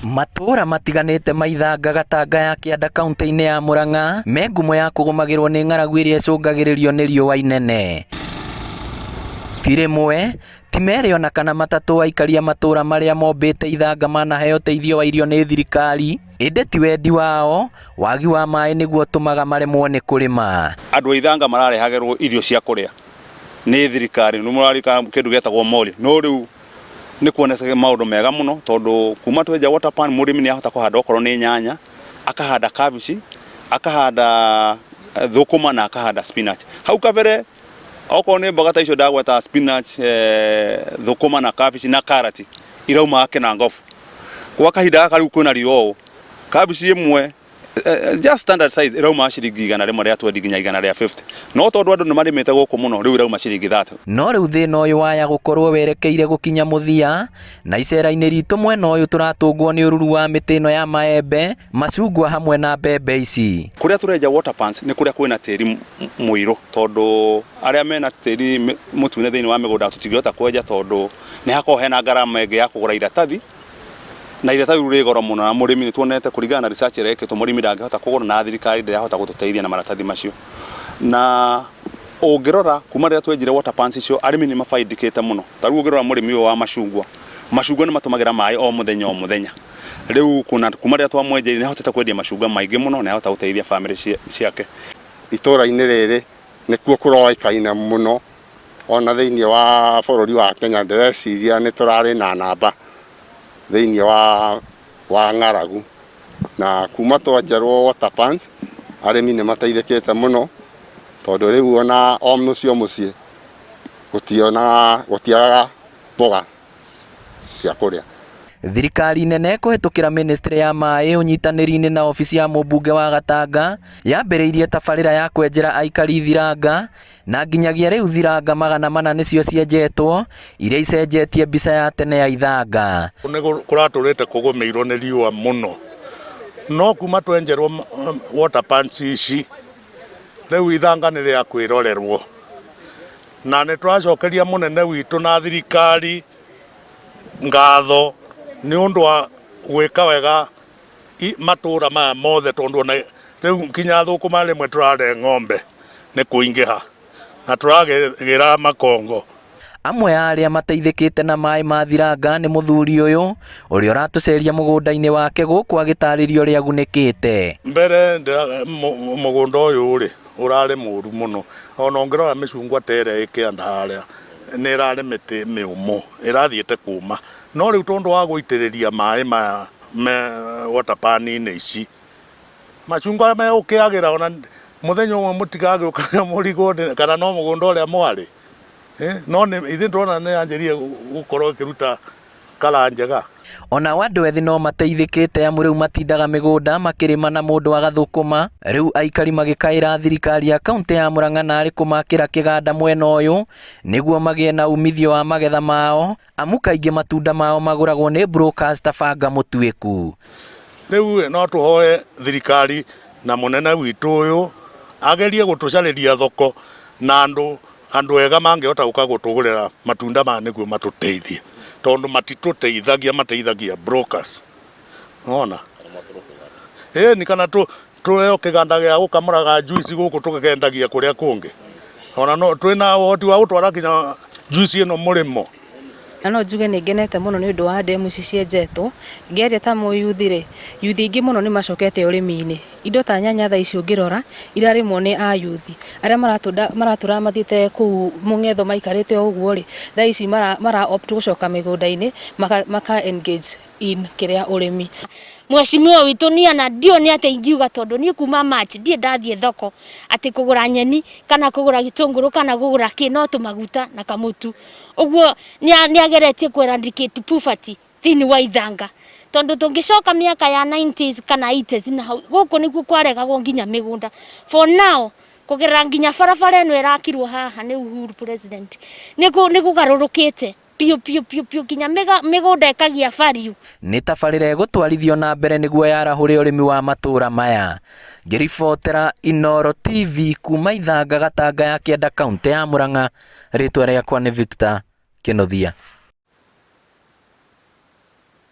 Matũũra matiganĩte ma Ithanga Gatanga ya Kĩanda kauntĩ-inĩ ya Murang'a me ngumo ya kũgũmagĩrwo nĩ ng'aragu ĩrĩa ĩcũngagĩrĩrio nĩ riũa inene. Ti rĩmwe, ti merĩ ona kana matatũ aikari a matũũra marĩa mombĩte Ithanga manaheo ũteithio wa irio nĩ thirikari, ĩndĩ ti wendi wao, wagi wa maĩ nĩguo ũtũmaga maremwo nĩ kũrĩma. Andũ a Ithanga mararehagĩrwo irio cia kũrĩa nĩ thirikari, nĩ mũraririkana kĩndũ gĩetagwo mori, no rĩu nĩ kuonete maũndũ mega mũno tondũ kuma twenja water pan mũrĩmi nĩ ahota kũhanda okorwo nĩ nyanya, akahanda kabici, akahanda eh, thũkũma na akahanda spinach. Hau kabere okorwo nĩ mboga ta icio ndagweta spinach, eh, thũkũma na kabici na karati iraumaga kĩnangobu. Kwa kahinda gaka rĩu kwĩna riũa ũũ, kabici ĩmwe just standard size ĩrauma ciringi 100 rĩa 20 nginya 150 no tondũ andũ nĩ marĩmĩte gũkũ mũno rĩu ĩrauma ciringi 30. No rĩu thĩna ũyũ waya gũkorwo werekeire gũkinya mũthia, na icera-inĩ ritũ mwena ũyũ tũratũngwo nĩ ũruru wa mĩtĩ ĩno ya maembe, macungwa hamwe na mbembe ici. Kũrĩa tũrenja water pans nĩ kũrĩa kwĩna tĩri mũirũ tondũ arĩa mena tĩri mũtune thĩinĩ wa mĩgũnda tũtingĩhota kwenja tondũ nĩ hakoragwo hena ngarama ĩngĩ ya kũgũra iratathi. Na iratathi rĩu rĩ goro mũno na mũrĩmi nĩ tuonete kũringana na research ĩrĩa ĩkĩtwo mũrĩmi ndangĩhota kũgũra na thirikari ndĩrahota gũtũteithia na maratathi macio. Na ũngĩrora kuma rĩrĩa twenjire water pans icio arĩmi nĩ mabaidikĩte mũno. Ta rĩu ũngĩrora mũrĩmi ũyũ wa macungwa, macungwa nĩ matũmagĩra maĩ o mũthenya o mũthenya. Rĩu kuma rĩrĩa twamwenjeire nĩ ahotete kwendia macungwa maingĩ mũno na ahota gũteithia bamĩrĩ ciake. Itũra-inĩ rĩrĩ nĩkuo kũroĩkaine mũno Ona thĩinĩ wa bũrũri wa Kenya ndĩreciria nĩ tũrarĩ na namba thĩinĩ wa wa ng'aragu. Na kuma twenjerwo water pans, arĩmi nĩ mateithĩkĩte mũno tondũ rĩu ona o mũciĩ o mũciĩ gũtiagaga mboga cia kũrĩa. Thirikari nene kũhĩtũkĩra mĩnĩstrĩ ya maĩ ũnyitanĩri-inĩ na obici ya mũmbunge wa Gatanga yambĩrĩirie tabarĩra ya kwenjera aikari ithiranga Na nginyagia rĩu thiranga 400 nĩcio cienjetwo, iria icenjetie mbica ya tene ya ithanga. Nĩ kũratũrĩte kũgũmĩirwo nĩ riũa mũno, no kuma twenjerwo water pans ici, rĩu ithanga nĩ rĩa kwĩrorerwo. Na nĩ tũracokeria mũnene witũ na thirikari ngatho nĩ ũndũ wa gwĩka wega matũra maya mothe tondũ ona rĩu nginya thũkũma rĩmwe tũrarĩa ng'ombe nĩ kũingĩha na tũragĩra makongo. Amwe a arĩa mateithĩkĩte na maĩ ma Thiranga nĩ mũthuri ũyũ ũrĩa ũratũceria mũgũnda-inĩ wake gũkũ agĩtarĩria ũrĩa agunĩkĩte. Mbere mũgũnda ũyũ rĩ, ũrarĩ mũru mũno, ona ũngĩrora mĩcungwa ta ĩrĩa ĩ kĩanda harĩa nĩ ĩrarĩ mĩtĩ mĩũmũ ĩrathiĩte kũma. No rĩu tondũ wa gũitĩrĩria maĩ maya me water pan-inĩ ici, macungwa megũkĩagĩra ona mũthenya ũmwe mũtigagĩũka mũrigwo kana no mũgũnda ũrĩa mwarĩ. No ithuĩ nĩtũrona nĩ yanjĩrĩirie gũkorwo ĩkĩruta colour njega. Onao andũ ethĩ no mateithĩkĩte amu rĩu matindaga mĩgũnda makĩrĩma na mũndũ agathũkũma. Rĩu aikari magĩkaĩra thirikari ya kauntĩ ya Murang'a narĩ kũmakĩra kĩganda mwena ũyũ nĩguo magĩe na umithio wa magetha mao amu kaingĩ matunda mao magũragwo nĩ brokers ta banga mũtuĩku. Rĩu no tũhoe thirikari na mũnene witũ ũyũ agerie gũtũcarĩria thoko na andũ andũ ega mangĩhota gũka gũtũgũrĩra matunda maya nĩguo matũteithie tondũ matitũteithagia mateithagia brokers. Nĩwona? Ĩni kana Tũheo kĩganda gĩa gũkamũraga juice gũkũ tũkendagia kũrĩa kũngĩ. Ona no twĩna ũhoti wa gũtwara nginya juice ĩno mũrĩmo. Na no njuge nĩ ngenete mũno nĩ ũndũ wa ndemu ici cienjetwo. Ngĩaria ta mũyuthi rĩ, yuthi aingĩ mũno nĩ macokete ũrĩmi-inĩ. Indo ta nyanya thaa ici ũngĩrora, irarĩmwo nĩ ayuthi. Arĩa maratũraga mathiĩte kũu mũng'etho maikarĩte o ũguo rĩ, thaa ici mara opt gũcoka mĩgũnda-inĩ maka engage in kĩrĩa ũrĩmi. Mheshimiwa witũ niĩ ona ndiũĩ nĩ atĩa ingiuga tondũ niĩ kuma March ndirĩ ndathiĩ thoko atĩ kũgũra nyeni kana kũgũra gĩtũngũrũ kana kũgũra kĩ no tũmaguta na kamũtu. Ũguo nĩ ageretie kũ eradicate poverty thĩinĩ wa Ithanga. Tondũ tũngĩcoka mĩaka ya 90s kana 80s na hau, gũkũ nĩkuo kwaregagwo nginya mĩgũnda. For now kũgerera nginya barabara ĩno ĩrakirwo haha nĩ Uhuru president nĩ kũgarũrũkĩte. Piũ piũ piũ piũ nginya mĩgũnda ĩkagĩa value. Nĩ tabarĩra ĩgũtwarithio na mbere nĩguo yarahũre ũrĩmi wa matũra maya. Ngĩribotera Inooro TV kuma Ithanga Gatanga ya Kĩanda kauntĩ ya Murang'a, rĩtwa rĩakwa nĩ Victor Kĩnuthia.